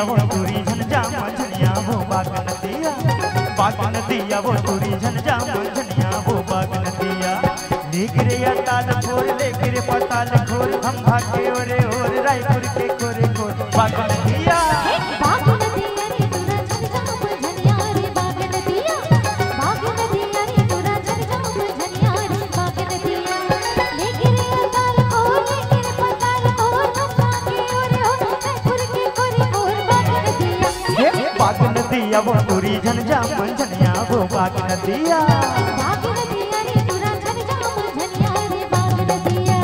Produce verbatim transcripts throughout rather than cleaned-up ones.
वो टूरी झन जा मंझनिया वो बाग नदिया, बाग नदिया वो टूरी झन जा मंझनिया वो बाग नदिया। लेके रे या ताल फोर, लेके रे पताल फोर, खंभा के ओरे ओर, रायपुर के कोरे कोर बाग नदिया। बाग नदिया रे टूरा झन जा मंझनिया रे बाग नदिया, बाग नदिया रे टूरा झन जा मंझनिया रे बाग नदिया। लेके रे या ताल फोर, लेके रे पताल फोर, खंभा के ओरे ओर, रायपुर के कोरे कोर बाग नदिया। हे बाग नदिया वो टूरी झन जा मंझनिया वो बाग नदिया। बाग नदिया रे टूरा झन जा मंझनिया रे बाग नदिया।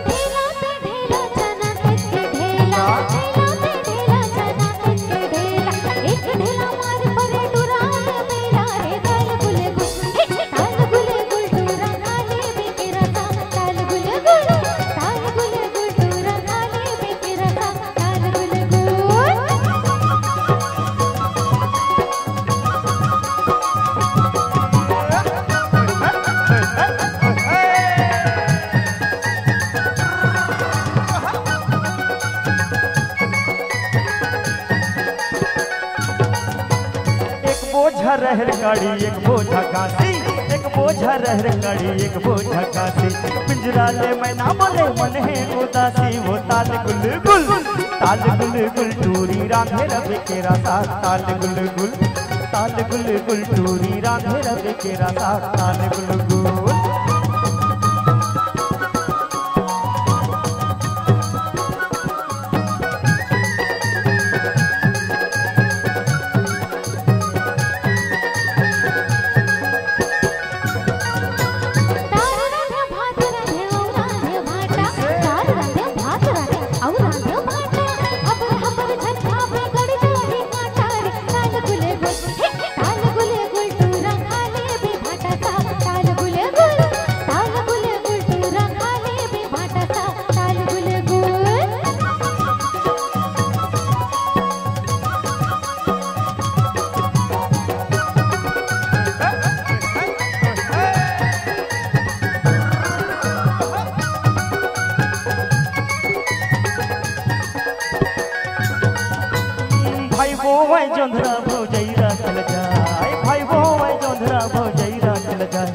ढेला ते ढेला चना के ढेला, ढेला ते ढेला चना के ढेला, एक ढेला मार परे टूरा रे मेला रे। ताल गुल गुल, हे ताल गुल गुल टूरा खा लेबे केरा साग। ताल गुल गुल, ताल गुल गुल टूरा खा लेबे केरा साग। ताल गुल गुल। एक बोझा रहर काड़ी, एक बोझा कांसी, एक बोझा रहर काड़ी, एक बोझा कांसी। पिंजरा ले मैना बोले मन हे उदासी, वो ताल गुल गुल, ताल गुल गुल टूरी रांधे रबे केरा साग। ताल गुल गुल, ताल गुल गुल टूरी रांधे रबे केरा साग। ताल गुल गुल। दाल रांधे, भात रांधे, अउ रांधे भाटा। दाल रांधे, भात रांधे, अउ रांधे भाटा। हबर हबर झन खाबे, गड़ जाही कांटा रे। ताल गुल गुल, हे, ताल गुल गुल टूरा खा लेबे भाटा साग। ताल गुल गुल, ताल गुल गुल टूरा खा लेबे भाटा साग। ताल गुल गुल। भाई वो वै जोंधरा भौजई राखल जाय, भाई वो वै जोंधरा भौजई राखल जाय।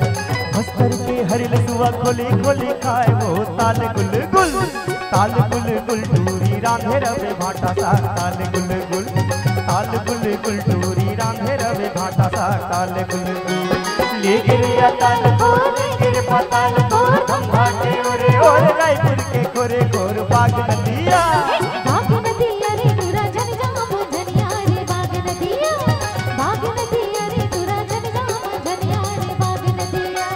बस्तर के हरिल सुआ खोली खोली खाय वो ताल गुल गुल, ताल गुल गुल टूरी रांधे रबे भाटा साग। ताल गुल गुल, ताल गुल गुल टूरी रांधे रबे भाटा साग। ताल गुल गुल। ले गिरिया ताल को, ले गिर पाताल को, खंभा के ओरे ओर, रायपुर के कोरे कोर बाग नदिया। बाग नदिया रे टूरा झन जा मंझनिया रे बाग नदिया। बाग नदिया रे टूरा झन जा मंझनिया रे बाग नदिया।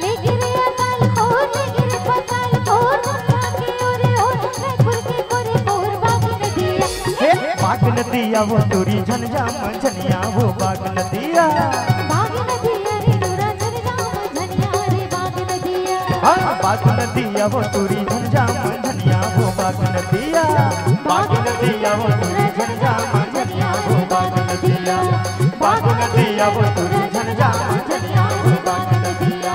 ले गिरिया ताल को, ले गिर पाताल को, खंभा के ओरे ओर, रायपुर के कोरे कोर बाग नदिया। हे बाग नदिया वो टूरी झन जा मंझनिया वो बाग नदिया। बाग नदिया रे टूरा झन जा मंझनिया रे बाग नदिया। हाँ, बाग नदिया वो टूरी झन जा मंझनिया वो बाग नदिया। बाग नदिया वो टूरी झन जा मंझनिया वो बाग नदिया। बाग नदिया वो टूरी झन जा मंझनिया वो बाग नदिया।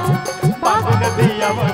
बाग नदिया वो